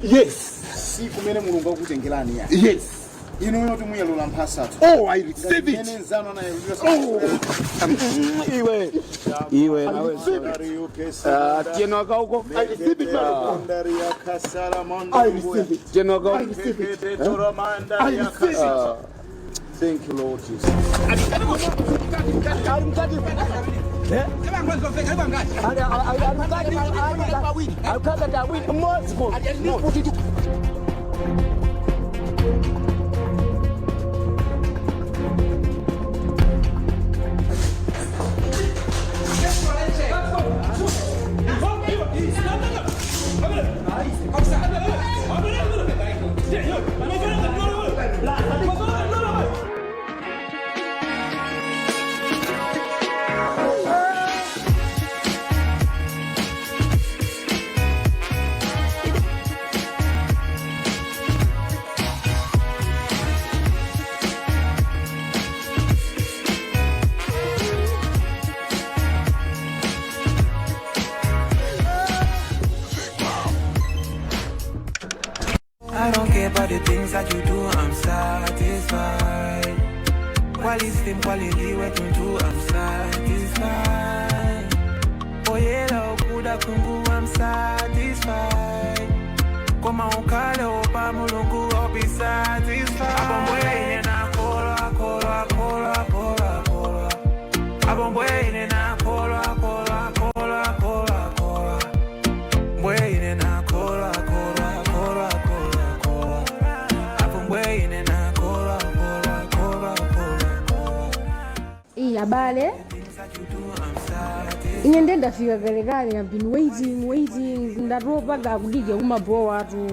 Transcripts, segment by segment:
Yes. Si kumene Mulungu akutengerani ya. Yes. Inuyo timuyalula mphasatu. Oh, I receive it. Mmene nzanu anayalulira. Oh. Iwe iwe nawe. Ah, tieno akauko. I receive it, man of God. I receive it. Tieno akauko. I receive it. I receive it. Thank you, Lord Jesus. I don't care about the things that you do, I'm satisfied. Quality, quality, wetuntu, I'm satisfied. Oyela okuda kungu, I'm satisfied. Koma ukale opa mulungu, I'll be satisfied. Abombwe na kola, kola, kola, kola, kola. Abombwe na kola, kola, kola, kola, kola. Mbwene na kola, kola, kola, kola, kola. Apo mbwene na kola, kola, kola, kola, kola. Iyi abale, ine nde ndafika kalekale. I've been waiting, waiting, ndatopa kakudikira kumabowa atu.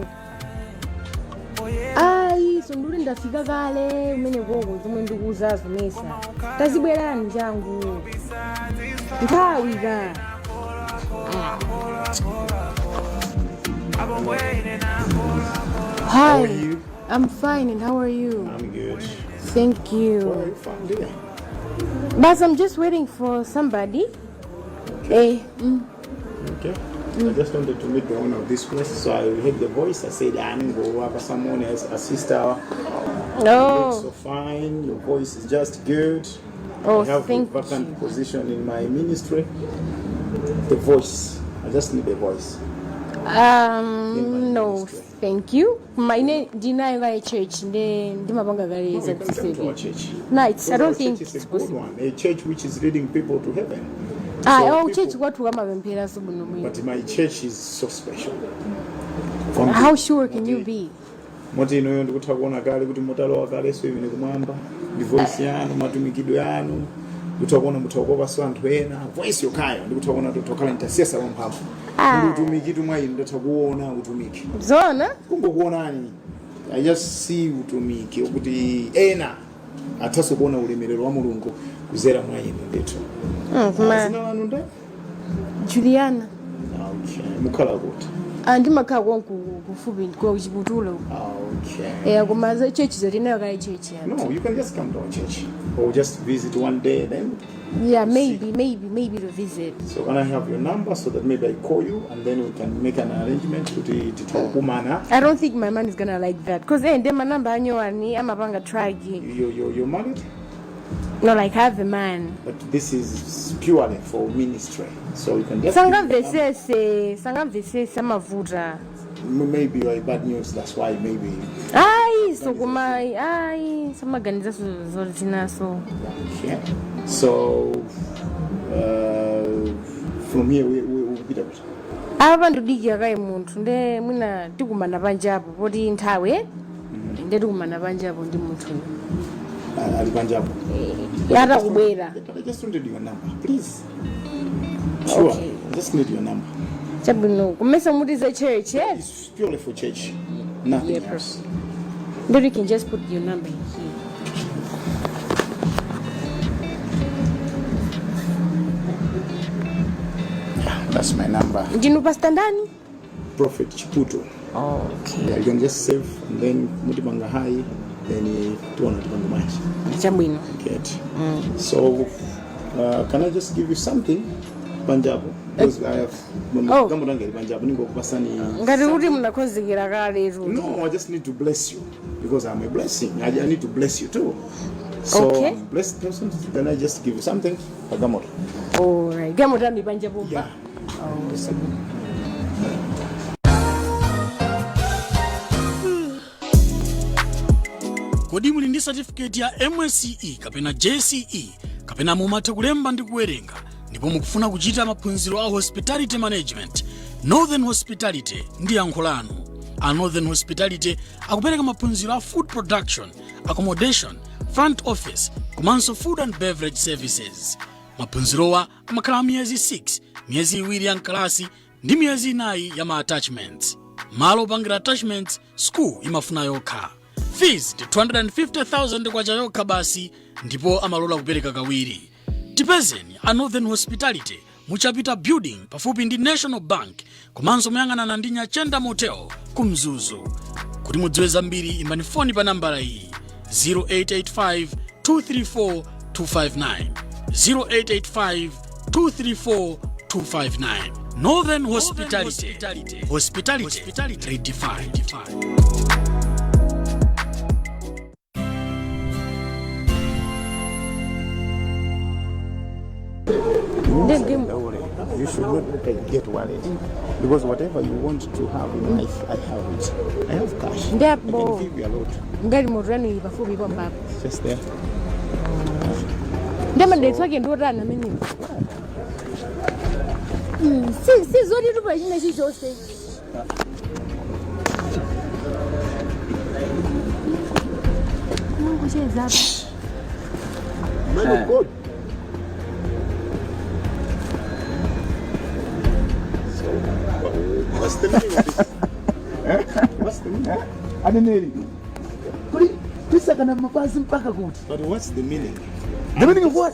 Ayi, so ndikuti ndafika kale umene koko zomwe ndikuuzazo mesa. Tazibwerani changu, nthawi ka. How are Hi. you? I'm fine, and how are you? I'm good. Thank you. Where are you from, dear? But I'm just waiting for somebody. Eh. Okay. I just wanted to meet the owner of this place, so I heard the voice. I said, I'm go have someone else, a sister. You look so Oh, fine. Your voice is just good. Oh, I have thank a vacant you. position in my ministry. The voice. I just need a voice. In my No, ministry. Thank you. My name ndinayo kale church nde ndimapanga kale No, za you can come to our service. church. No, it's, I Because our don't think church is it's a good possible. one. A church which is leading people to heaven. Ah, So oh, people- church kwathu kamapemphera so bwino bwino. But my church is so special. How sure can you be? Moti inuyo ndikutha kuona kale kuti mutalowa kaleso imene kumwamba ndi voice yanu, matumikidwe anu, ndikutha kuona mutha kukopanso anthu ena. Voice yokhayo ndikutha kuona kuti tokhala intercessor wamphamvu. Ah. Muli utumiki mwa inu, ndatha kuona utumiki. Zona? Kungokuonani, I just see utumiki kuti ena athaso kuona ulemerero wa Mulungu kuzera mwa inu ndithu. Ma. Zina lanu nda? Juliana. Okay, mukhala kuti? Ah, ndimakhala konku kufupi kwa Chiputulo. Okay. Eh, koma za church zotinayo kale church ya. No, you can just come to our church or just visit one day then. Yeah, maybe, maybe, maybe to visit. So can I have your number so that maybe I call you and then we can make an arrangement kuti tithakumana? I don't think my man is gonna like that. 'Cause eh, nde manamba anyowani amapanga track. You're married? No, like I have a man. But this is purely for ministry. So you can just give me your number. Sangamvesese, sangamvesese, amavuta. Maybe you are bad news, that's why maybe. Ayi, so koma ayi, samaganiza zotinaso. Okay. So from here we kupita kuti? Apa ndidikira kaye munthu nde mwina tikumana panjapo poti nthawi eh? Nde tikumana panjapo ndi munthuyo. Ali panjapo. Atakubwera. But I just wanted your number, please. Sure. Okay. I just need your number. Chabwino, kumesa muti za church, eh? It's purely for church. Nothing Yeah, else. Then you can just put your number in here. That's my number. Ndinu Pastor ndani? Prophet Chiputo. Okay. Yeah, you can just save and then mutipanga hi, then tiona tipanga bwanji. Chabwino. Get. So can I just give you something, panjapo? Because I have Oh. galimoto yanga ili panjapo ningokupasani. Ngati kuti munakonzekera kale tu. No, I just need to bless you because I'm a blessing. I need to bless you too. So Okay. I'm a blessed person. Then I just give you something. Pagalimoto. Alright, galimoto yanu panja pompa. Yeah. Kodi muli ndi certificate ya MSCE kapena JCE kapena mumatha kulemba ndi kuwerenga ndipo mukufuna kuchita maphunziro a hospitality management? Northern Hospitality ndi yankho lanu. A Northern Hospitality akupereka maphunziro a food production, accommodation, front office komanso food and beverage services. Maphunzirowa amakhala miyezi 6, miyezi 2 ya mkalasi ndi miyezi 4 ya ma attachments. Malo opangira attachments, school imafuna yokha. Fees ndi 250,000 kwacha yokha basi, ndipo amalola kupereka kawiri. Tipezeni a Northern Hospitality muchapita Building, pafupi ndi National Bank komanso moyang'anana ndi Nyachenda Motel ku Mzuzu. Kuti mudziwe zambiri, imbani foni pa nambala iyi: 0885 234 259, 0885 234 259. Northern Hospitality, hospitality redefined. You should not get worried because whatever you want to have in life, I have it. I have cash. I can Ndipo give you a lot. galimoto yanu ili pafupi pompapo? It's just there. Ndi madalitso ake ndiotani amenewo? Si zoti tupa china chilichonse. Mungucheza. Man of God. So, what's the meaning of this? What's the meaning? Aneneri. Kuli tisakana mapazi mpaka kuti. But what's the meaning? The meaning of what?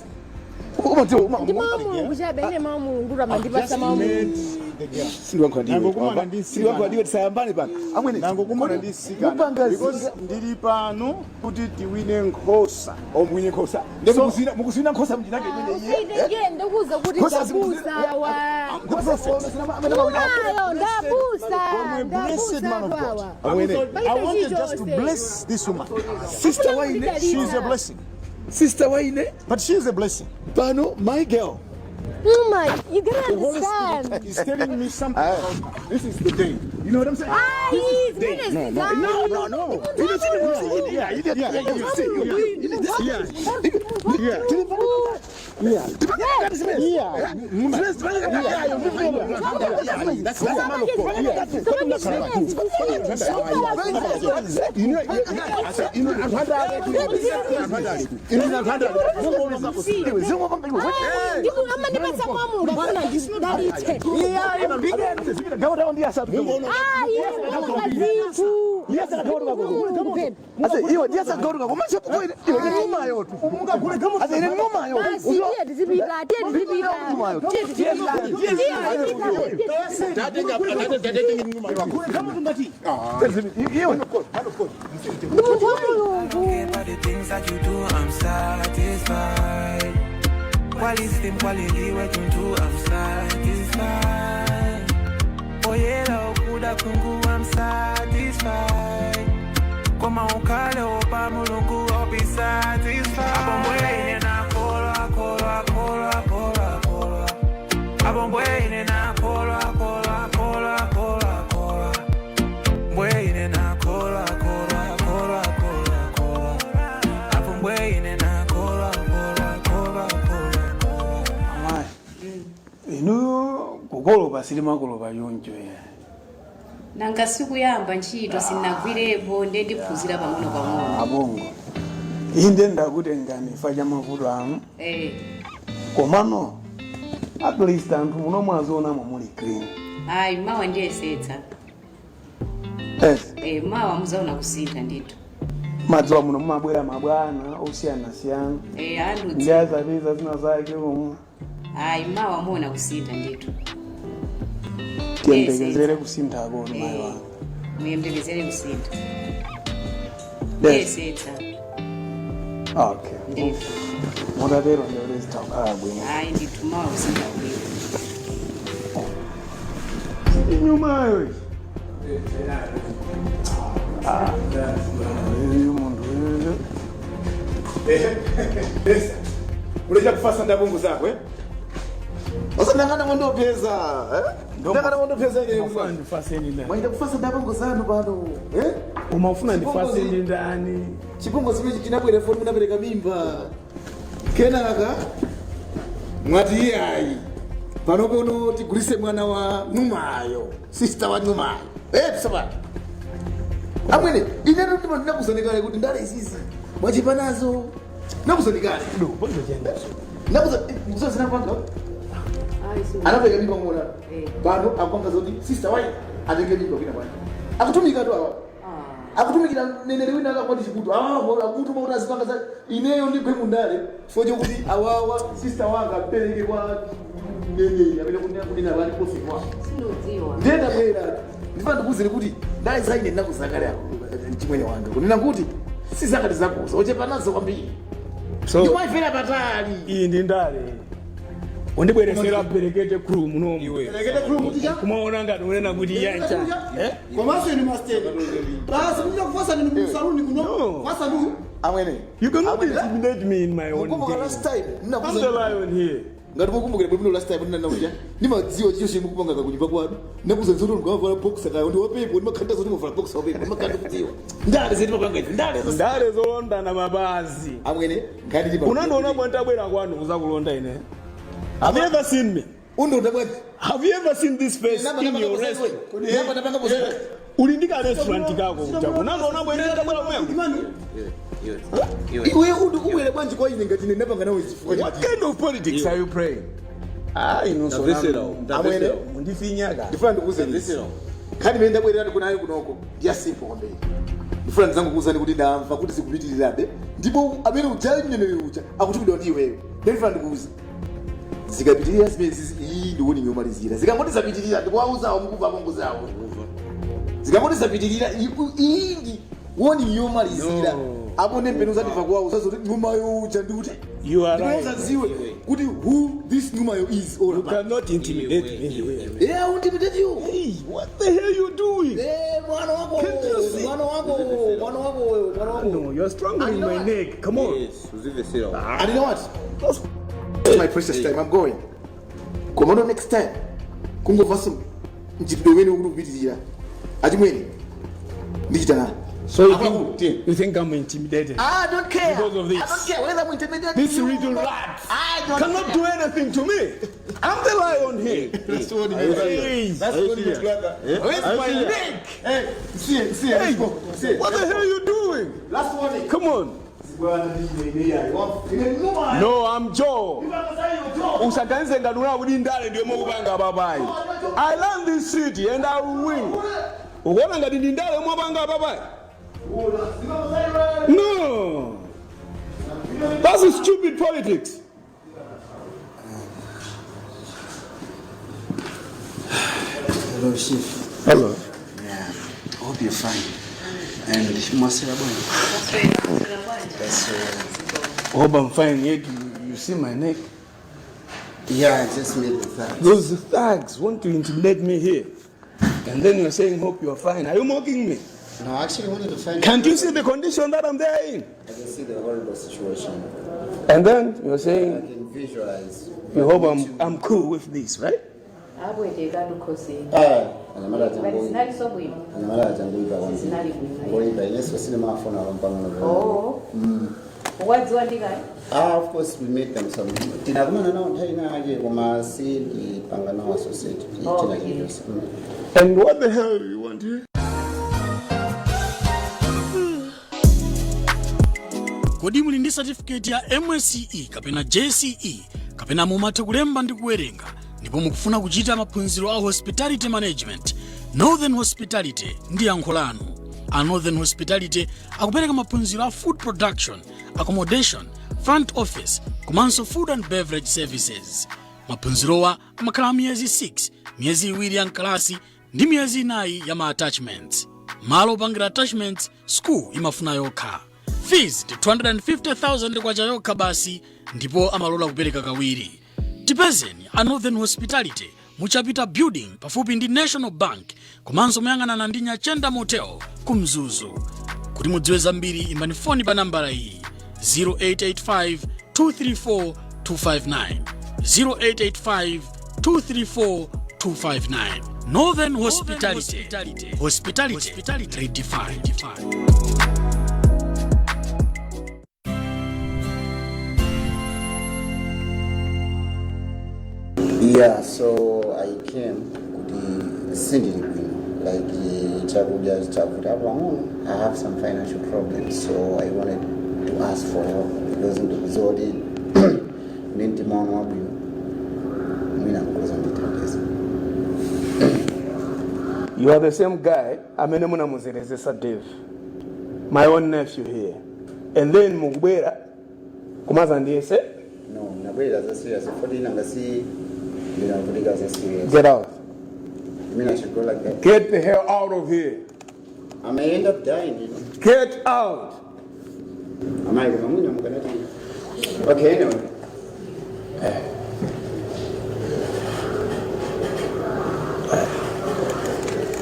Uma Ndi mawu Mulungu chabe. Ine mawu Mulungu tamandipasa mawu Mulungu. The girl. Sindiwankhwa. Nangokumana ndi Sindiwankhwa ndiwe, tisayambane pano. Amwene. Nangokumana ndi msikana. Mupanga Because ndili pano kuti tiwine nkhosa. Omwine nkhosa. Ndi mukusina mukusina nkhosa mjinake imene iye. Usine ndikuza kuti Nkhosa ndabusa wa Nkhosa Unayo ndabusa. I'm a blessed man of God. Amwene. I wanted just to bless this woman. Sister waine. She is a blessing. Sister waine. But she is a blessing. Pano my girl. Mama, you gotta The Holy understand. Spirit is telling me something about her. This is the day. You know what I'm saying? Ayi, zimene No, no, no. Yeah, yeah, yeah, yeah. Yeah. Yeah. Yeah. That's the man of God. You know, you know, you know, Amandipatsa mwa Mulungu afuna ndidalitse. Ayi, zinthu. Basi, tiye tizipita, tiye tizipita. Tiye tizipita. Tiye tizipita. Ndi munthu wa Mulungu. Care about the things that you do, I'm satisfied. Quality, quality, what you do, I'm satisfied. Oh yeah, okuda kungu, I'm satisfied. Koma ukale opa Mulungu, I'll be satisfied. Abombwe na kolwa, kolwa, kolwa, kolwa, kolwa. Abombwe na kolwa, kolwa, kolwa, kolwa, kolwa. Mbwe na kolwa, kolwa, kolwa, kolwa, kolwa. Abombwe na kolwa, kolwa, kolwa, kolwa, kolwa. Amayi, inu kukolopa silimakolopa choncho ya. Nanga sikuyamba ntchito, sinagwirepo, ndiye ndiphunzira pang'ono pang'ono. Abongo, inde ndakutengani ifa cha mavuto anu. Komano at least anthu muno mwazionamo muli clean. Ayi, mawa ndiyesetsa. Yes. Mawa muzaona kusintha ndithu. Madzuwa muno mumabwera mabwana osiyanasiyana. Andudzi. Ndi azapeza zina zake omwe. Ayi, mawa muona kusintha ndithu. Tiyembekezere kusinthako, mayi wanga. Muyembekezere kusintha. Yes. Ndiyesetsa. Okay. Ndithu. Mutatero ndiyoti zitha kukhala bwino. Ayi ndithu, mawa kusintha bwino. Inyumayo. Ah, uyu munthu uyu. Uleja kufasa ndabungu zako, eh? Osandangana mondopeza, eh? Ndangana mondopeza ile. Umafuna ndifase ndi ndani? Mwaita kufasa ndapongo zanu pano, eh? Umafuna ndifase ndi ndani? Chipongo chimene chinabwera foni munapereka mimba. Kenaka mwati iyayi pano pono tigulise mwana wa Numayo, sister wa Numayo, eh, tisapano amwene. Inetu ndima ndinakuzonikale kuti ndale izizi mwachipa nazo, nakuzonikale. Do, bonzo chendaso. Nakuzo zinapanga anapereka mimba ng'ona. Pano akupanga zoti sister wayi atenge mimba kwina kwake. Akutumika tu awa, akutumikira neneri wina akakwati chikutu awa akutuma kuti azipanga za ineyo ndigwe mundale chifukwa chokuti awawa sister wanga apereke kwa neneri amene kunena vali prophet wako. Sindiudziwa. Ndenda bwera ndifana ndikuuzire kuti ndale za ine ndinakuzakale chimwene wanga kunena kuti sizakati zakuza ochepa nazo kwambiri. So Ndimaifera patali. Iyi ndi ndale. Undibweresera perekete crew munomu. Perekete crew mutija? Kumaona ngati unena kuti yancha. Eh? Komanso inu masteni basi muchita kufasa ninu musaluni kuno. No. Fasa ndu. Amwene. You cannot intimidate me in my own Mukumbuka game. last time I'm the ndinakuza lion here. Ngati mukumbukira bwino, last time ndinanakuja ndimadziwa chicho chimwe kupanga kakunyumba kwanu, ndakuza nzoti ndikavala boxer kayo ndi wapepo, ndimakhanda zoti muvala boxer wapepo, ndimakhanda kudziwa ndale zetu mapanga ife ndale Ndale zolondana mapazi. Amwene, ngati ndi Unandiona bwa ntabwera kwanu kuzakulonda ine? Have you ever seen me? Undonda bwanji? Have you ever seen this face in your restaurant? Uli ndi ka restaurant kako kuja. Unandiona bwa ine ntabwera kumweko? Iwe undi ubwere bwanji kwa ine ngati ine ndapanga nawe chifukwa? What kind of politics are you praying? Ah, inu. Amwene. Mundifinyaka. Ndifuna ndikuuze izi. Nkhani imene ndabwerera ndikunayo kunoko ndiya simple kwambiri. Ndifuna ndizangokuwuzani kuti ndamva kuti zikupitirirabe, ndipo amene ujali mneneri uja akutumidwa ndi iweyo. Ndifuna ndikuuze, zikapitirira zimene zizi, iyi ndikuti nyomalizira. Zikangoti zapitirira, ndikuwauzawo mukuva apongozawo, zikangoti zapitirira, iyi ndi warning yomalizira. No. Apo ndempeni uzandimva kuwauza zoti Nyumayo uja ndikuti You are right. uzadziwe kuti who this Nyumayo is all You about. cannot intimidate me. Yeah, I will intimidate you. Hey, what the hell you doing? Eh, mwana wako. Can't you see? Mwana wako, mwana wako, mwana wako. No, you're strangling my neck. Come on. And you know what? It's my precious time. I'm going. Komano next time. Kungova some mchitidwe wene ukuti kupitirira. Achimwene. Ndichita nani? So you think I'm intimidated? I don't care. Because of this. I don't care whether I'm intimidated. This you little or not. rat I don't cannot care. do anything to me. I'm the lion here. That's what it Hey, is. That's what it is, brother. where's my neck? Hey, see it, see it. Hey, Let's go. See it. what the hell are you doing? Last warning. Come on. No, I'm Joe. Usaganize ngati kuti ndale ndiyo mukupanga papayi. I learned this city and I will win. Ukuona ngati ndi ndale mwapanga papayi? No. That's stupid politics. Hello, Chief. Hello. Yeah, I hope you're fine. And mwaswera bwana. That's Hope I'm fine. Yet you see my neck. Yeah, I just made the thugs. Those thugs want to intimidate me here. And then you're saying, "Hope you're fine." Are you mocking me? No, I actually wanted to find Can't you see the condition that I'm there in? I can see the horrible situation. And then you're I saying, can visualize. you hope I'm cool with this, right? Abweteka lukhosini. Ah, anyamala Ngati achangu. zinali sobwino. Anyamala achanguipa kwanza. Zinali bwino. Ngoipa ineso sine mafona wampangano. Oh. Wadziwa ndikani? Ah, of course we made them some. Tinakumana nawo nthawi ina koma si ndipanga nawo associate. China chilichonse. And what the hell you want here? Kodi muli ndi certificate ya MSCE kapena JCE kapena mumatha kulemba ndi kuwerenga ndipo mukufuna kuchita maphunziro a hospitality management? Northern Hospitality ndi yankho lanu. A Northern Hospitality akupereka maphunziro a food production, accommodation, front office komanso food and beverage services. Maphunzirowa amakhala miyezi 6, miyezi 2 ya mkalasi ndi miyezi 4 ya ma attachments. Malo opangira attachments, school imafuna yokha. Fees ndi 250,000 kwacha yokha basi, ndipo amalola kupereka kawiri. Tipezeni a Northern Hospitality. Muchapita Building pafupi ndi National Bank komanso moyang'anana ndi Nyachenda Motel ku Mzuzu. Kuti mudziwe zambiri imbani foni pa nambala iyi 0885 234 259, 0885 234 259. Northern Hospitality, hospitality redefined. Yeah, so I came kuti sindili bwino, like chakudya chavuta pang'ono. I have some financial problems, so I wanted to ask for help because ndikudziwa kuti ndi mtima wanu wabwino, mwina mukhoza kundithandiza. You are the same guy amene munamuzerezesa Dave, my own nephew here, and then mukubwera kumazandiyese. No, nabwerera za serious foti nanga si ndinavutika za serious. Get out. You mean I should go like that? Get the hell out of here. I may end up dying. Get out. Amayi, koma mwina mukanati. Okay, anyway.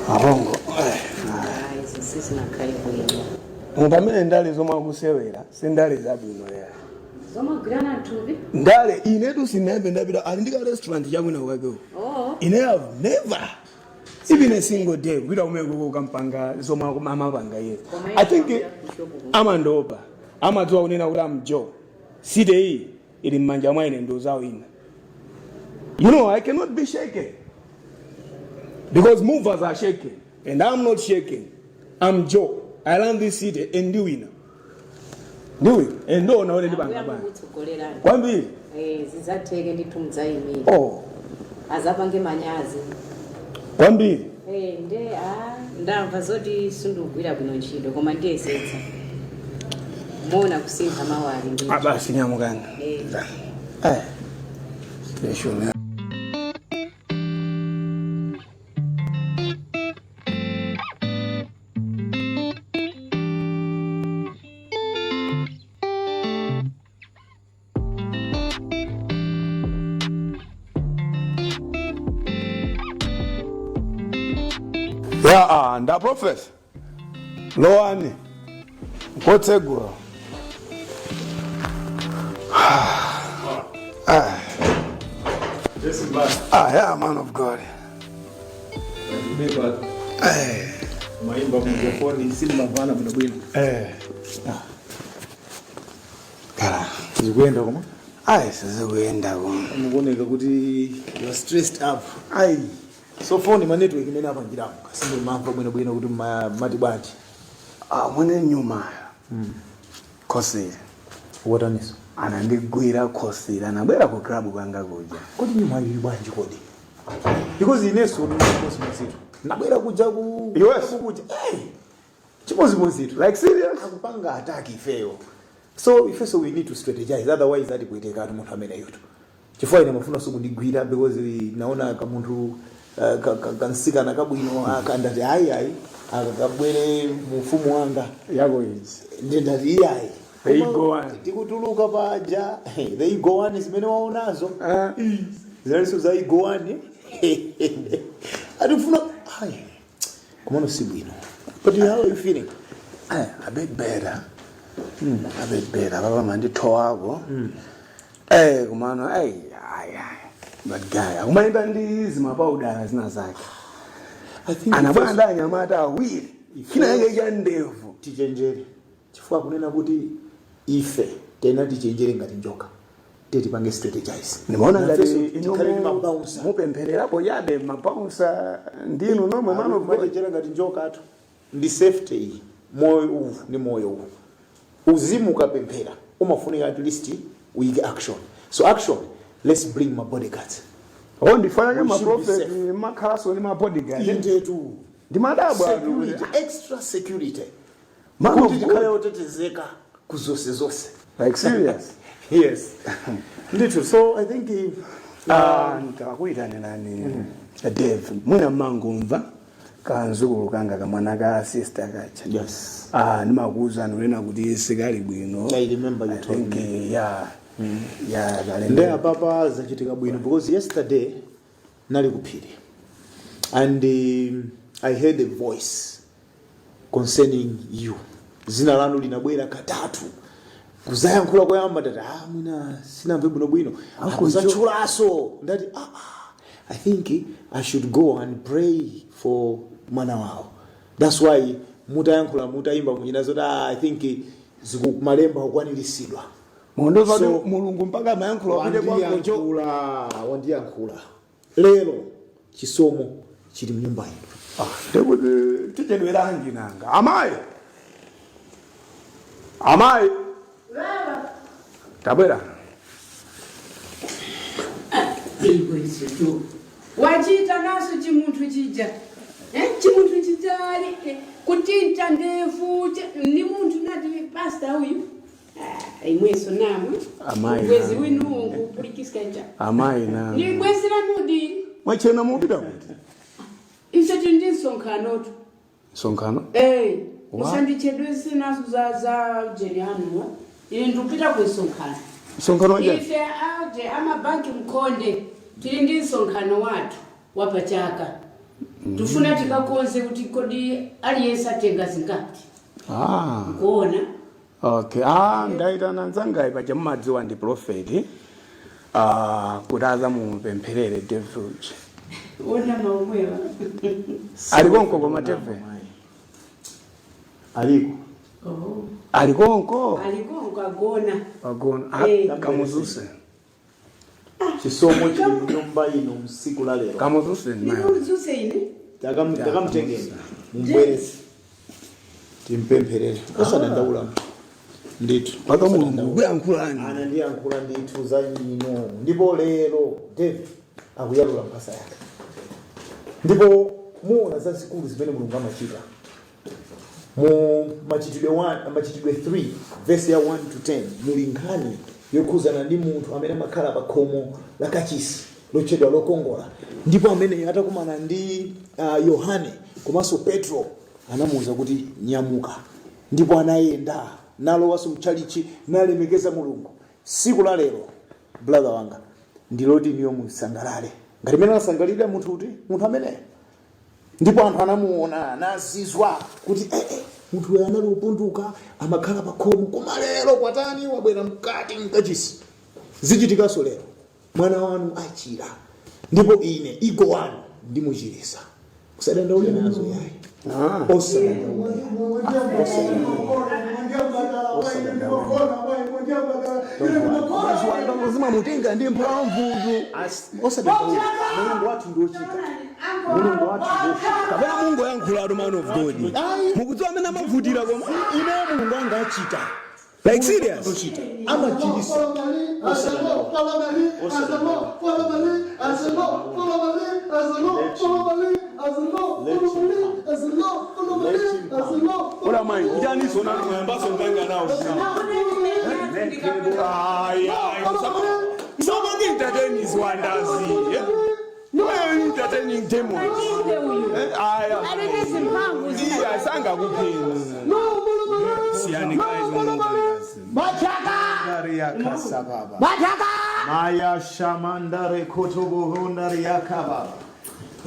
Arongo. Ayi, zisinakhale bwino. Munthu amene ndale zomwe akusewera si ndale zabwino ya. Zomagwirana mthupi. Ndale inetu sinayambe ndapita ali ndi ka restaurant chakwina kwakeko. Oh. Ine have never even a single day kupita kumene kukampanga zomwe amapanga iye. I think amandopa, amadziwa kunena kuti am Joe, city iyi ili m'manja mwa ine, ndiuzawo ina. I cannot be shaken because movers are shaken and I'm not shaken. I'm Joe. I run this city and ndiwina, ndiwina, and ndiona kuti ndipanga bwanji. Kutsogolerani. Kwambiri. Eh, zidzatheke ndithu, mudzayimira. Oh. Azapange manyazi. Kwambiri. Eh, nde a ndamva zoti sindikugwira bwino ntchito, koma ndiyesetsa mona kusintha mawali ndi. Abasi, nyamukani. Eh. Eh, station. Ya, nda professor, lowani, kotsegula. Ah. Ah, yeah, man of God. Eh. Maimba microphone sindimamvana bwino bwino. Eh. Kala. Zikuyenda koma? Ayi, sizikuyenda koma. Mukuoneka kuti you are stressed up. Ayi. So phone ma network imene apangiramo sindimamva bwino bwino kuti mati bwanji. Ah, mwene nyuma. Khosile. Wataniso? Anandigwira khosile, anabwera ku club kwanga kuja. Kodi nyuma ili bwanji kodi? Because ineso chimodzimodzi nabwera kuja ku Yes. kuja. Hey, chimodzimodzi. Like serious? Akupanga attack ifeyo, so ifeso we need to strategize, otherwise atipwetekatu munthu amene yutu, chifukwa ine mafuna sokundigwira because naona kamunthu kansikana kabwino aka, ndati ayi ayi, akakabwere mufumu wanga. Yako izi. Ndi ndati iyayi. They go on. Tikutuluka paja, they go on, zimene waonazo zinalinso za go on, atifuna ayi, komano si bwino. But how are you feeling? Eh, a bit better. A bit better. Baba mandithowako. Eh, kumano ayi ayi ayi. But guy, akumayenda ndi zimapauda zina zake. I think Anabwana ndi anyamata awiri. China yake cha ndevu. Tichenjere, chifukwa kunena kuti ife tena tichenjere ngati njoka, tiye tipange strategize. Nimaona ngati Nafenso tikhale ndi mabouncer. Mupemphererapo yabe mabouncer ndinu nomwe, man of God. Machenjera ngati njoka atu ndi safety iyi. Moyo uwu ndi moyo uwu, uzimu ukapemphera umafunika at least uyike action. So action, let's bring my bodyguards. Oh, ndifana We should be maprofeti safe. makhalaso ndi mabodyguard. Indetu. Ndimadabwa. Security, extra security. Man of Kuti tikhale God. otetezeka ku zonse zonse. Like serious? Yes, ndithu. So I think if, Ah, ndikakuyitanirani Dave, mwina mmangomva kanzukulu kanga kamwana ka sister kacha. Yes. Ah, ndimakuwuzani kunena kuti sikali bwino. I remember you I told think, me. yeah, Nde apapa zachitika bwino because yesterday Nali kuphiri and I heard a voice concerning you. Zina lanu linabwera katatu. Kuzayankhula koyamba ndati, ah, mwina sinamve bwinobwino. Akuzatchulaso ndati, ah, ah, I think I should go and pray for mwana wawo. That's why mutayankhula, mutayimba munyina zoti, ah, I think zikumalemba kukwaniritsidwa. Mundoza. So- Mulungu mpaka mayankhulo apite kwankocho. Wandiyankhula, wandiyankhula. Lero chisomo chili mnyumba ino. Ndikuti tichedweranji nanga? Amayi, amayi, tabwera. Iwe wachita naso chimunthu chija. Eh, chimunthu chijali kutinta ndevu ni munthu nati pasta uyu. Ah, imweso namwe. Amayi. Bwezi winu ngupulikisika cha. Amayi na Ni bwezi lanudi. Mwachena, mupita kuti? Ife tili ndi msonkhanotu. Msonkhano? Eh. Wa? Musandichedwese nazo za jeri anuwa. Ine ndikupita ku msonkhano. Msonkhano wajani? Ife aje amabanki mkhonde tili ndi msonkhano wathu wapachaka. Tifuna tikakonze kuti kodi aliyense atenga zingati. Ah. Kuona. Okay, ah, ndaitana nzangayi paja mumadziwa ndi prophet, ah, kuti azamupempherere David. Ona maumwewa. Ali konko koma David? Aliko. Oh. Ali konko. Aliko nkagona. Wagona. Ah, Eh. Kamuzuse. Chisomo chili mnyumba ino msiku la lero. Kamuzuse mayi. Ndimuzuse ine. Takamutengeni, mumbwerese, timpempherere. Osadandaula ndithu. Mpaka Mulungu kuyankhulani. Anandiyankhula ndithu za ino, ndipo lero David akuyalula mphasa yake ndipo muona zazikulu zimene Mulungu amachita. Mu Machitidwe 1, Machitidwe 3 verse ya 1 to 10 muli nkhani yokhuzana ndi munthu amene amakhala pa khomo la kachisi lotchedwa Lokongola, ndipo amene atakumana ndi Yohane komanso Petro anamuwuza kuti, "Nyamuka," ndipo anayenda nalowanso mtchalichi nalemekeza Mulungu. Siku la lero, brother wanga, ndiloti niyo musangalale ngati mene anasangalira munthu kuti munthu ameneyo, ndipo anthu anamuona nazizwa kuti, eh, eh, munthu uyu anali wopunduka, amakhala pa khomo, koma lero kwatani? Wabwera mkati mkachisi. Zichitikanso lero, mwana wanu achira, ndipo ine igo wanu ndimuchirisa. Kusadandaule nazo yayi, osadandaula. Zimamutenga ndi mphamvutu. Osadandaula, Mulungu wathu ndiochita, Mulungu wathu ndiochita. Kapena Mungu yankhulatu, man of God. Ayi. Mukudziwa amene amavutira koma? Ine Mulungu wanga achita. Like serious. Ochita, amachirisa. Ola mayi, njaniso nanu mwayambaso mkanga nawo. Ayi, ayi, musamange entertaining ziwandazi. Yeah? You are entertaining demons. Eh, aya. Alete zimphamvu. Iya, sangakupheni. Siyani guys. Yakasababa. Maya shamandare kotobohondare yakababa.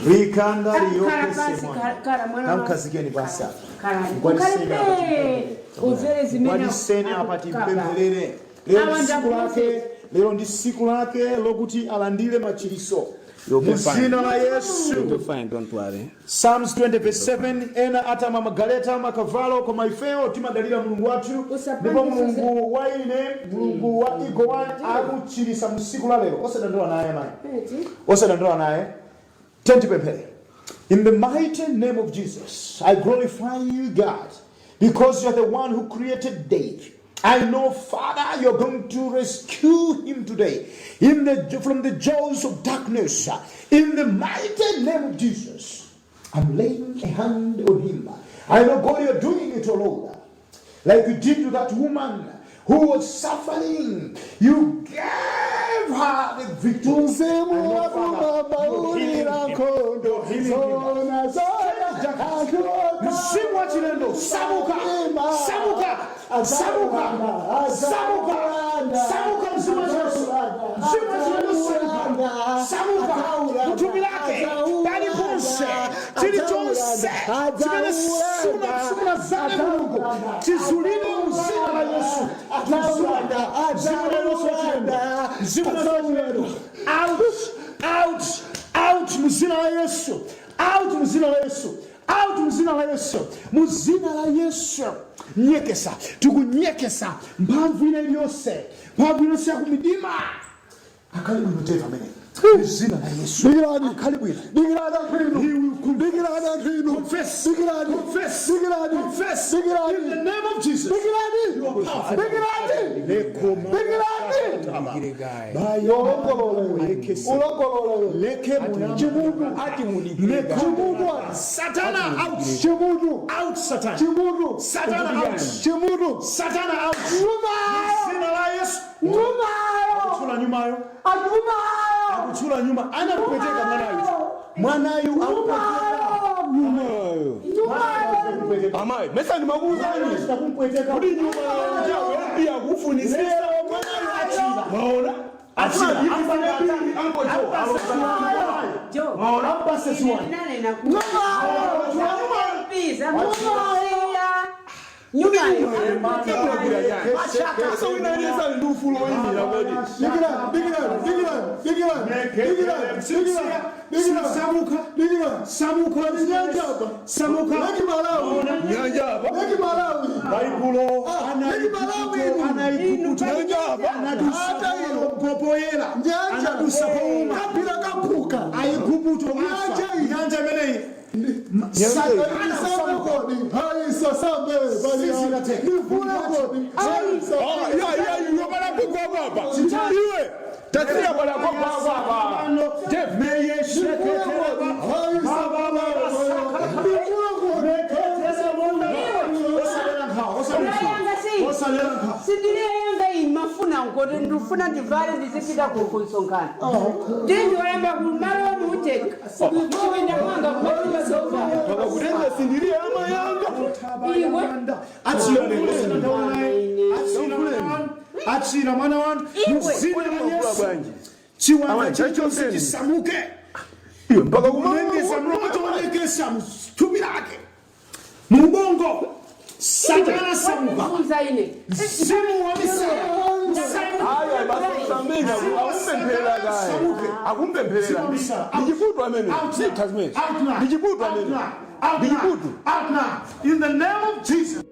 Rikandari Khala pasi, yokesemwa. khala mwana wa- Tamkhazikeni pasi apa. Khala. Mkwaniseni apa. Ukhale umvere zimene Mkwaniseni apa akukamba. timpempherere. Lero Awa ndi siku lake, ndakuti. lero ndi siku lake lokuti alandire machiriso. You'll be Mu fine. zina la Yesu. You'll be fine, don't worry. Psalms 20 verse 7, ena atama magaleta, makavalo, koma ifeyo timadalira Mulungu wathu. Usapange. Ndipo Mulungu wa ine, Mulungu wa igo wa akuchirisa msiku la lero. Osadandaula naye mayi, osadandaula naye. Tentipemphere. In the mighty name of Jesus, I glorify you, God, because you're the one who created Dave. I know, Father, you're going to rescue him today from the jaws of darkness. In the mighty name of Jesus, I'm laying a hand on him. I know, God, you're doing it all over. Like you did to that woman who was suffering. You gave her the victory. Mzimu wa Baba ulira nkhondo zona zona. Mzimu wa chilendo, samuka, samuka. Samuka, samuka, samuka, mzimu wa Yesu, mzimu wa Yesu, samuka, samuka muthupi lake paliponse, chilichonse chimene simunazale Mulungu chizulidwe mu zina la Yesu. Tuzula mzimu wa Yesu wachilendo, mzimu wa Yesu wachilendo, out, out, out mu zina la Yesu, out mu zina la Yesu, out mu zina la Yesu, mu zina la Yesu. Nyekesa, tikunyekesa mphamvu ina iliyonse, mphamvu iliyonse yakumidima. Akhale bwino teva amene, mu zina la Yesu. Dikirani. Akhale bwino. Dikirani anthu inu. He will confess. Dikirani anthu inu. Confess. Dikirani. Confess. Dikirani. Confess. Dikirani. In the name of Jesus. Dikirani. You are powerful. Dikirani. Dikirani. Ulongolole. Ulongolole. Chimutu. Chimutu. Satana out. Chimutu. Out, Satan. Chimutu. Satana out. Chimutu. Satana out. Nyumayo. Zina la Yesu. Nyumayo. Akutchula nyumayo. Anyumayo. Akutchula nyuma. Anakupweteka mwanayu. Mwanayu akupweteka. Nyumayo. Nyumayo. Amayi, mesa ndimakuuzani kuti nyuma yawo yakufunisira. Mwanayu achira. Maona? Achira. Jo. Maona? Ampase ziwani. Ndinanena kuti- Pisa, musiya. Nyumayo. Sasa wina ndi ufulu woyimira kodi. Dikirani. Dikirani. Dikirani. Dikirani. Dikirani. Dikirani. Dikirani. Samuka. Dikirani. Samuka. Nyanja apa. Samuka. Lake Malawi. Nyanja apa. Lake Malawi. Baibulo. Lake Malawi inu. Anaikuta. Nyanja apa. Anadusa Ata ino. popoyera. Nyanja. Anadusa pouma. Kapira kaphuka. Aigupto afa. Nyanja iyi. Nyanja imeneyi. Ndisambe kodi. Hayi sasambe. Ndifune kodi. Hayi Ah, ya ya iwe bala kugwa apa. Iwe tasiya bala kugwa apa. Jeff. Meye sheketereba. Hayi sasambe. Ndifune kodi. Unayanga si? Sindiria yanga iyi mafuna ngoti ndifuna ndivale ndizipita kunsonkhano. Ndindiwayamba kumalo muteka. Chipinda mwanga kumatuka sofa. Pakakutenga sindiria ama yanga. Iwe. Achira mwana wanu Iwe. muzina la Yesu. Bwanji. Chiwanda Awa, chilichonse chachonseni. chisamuke. Iwe mpaka Kulengeza kumanga. mlotoonekesa mthupi lake mubongo. Satana samuka. Wandifunza ine. Mzimu wa misala. Ayi basi usamenya akumpempherera kaye. Akumpempherera. Ndichiputu amene. Sitha zimene. Out now. Ndichiputu Out amene. now. Out now. Ndichiputu. Out now. In the name of Jesus.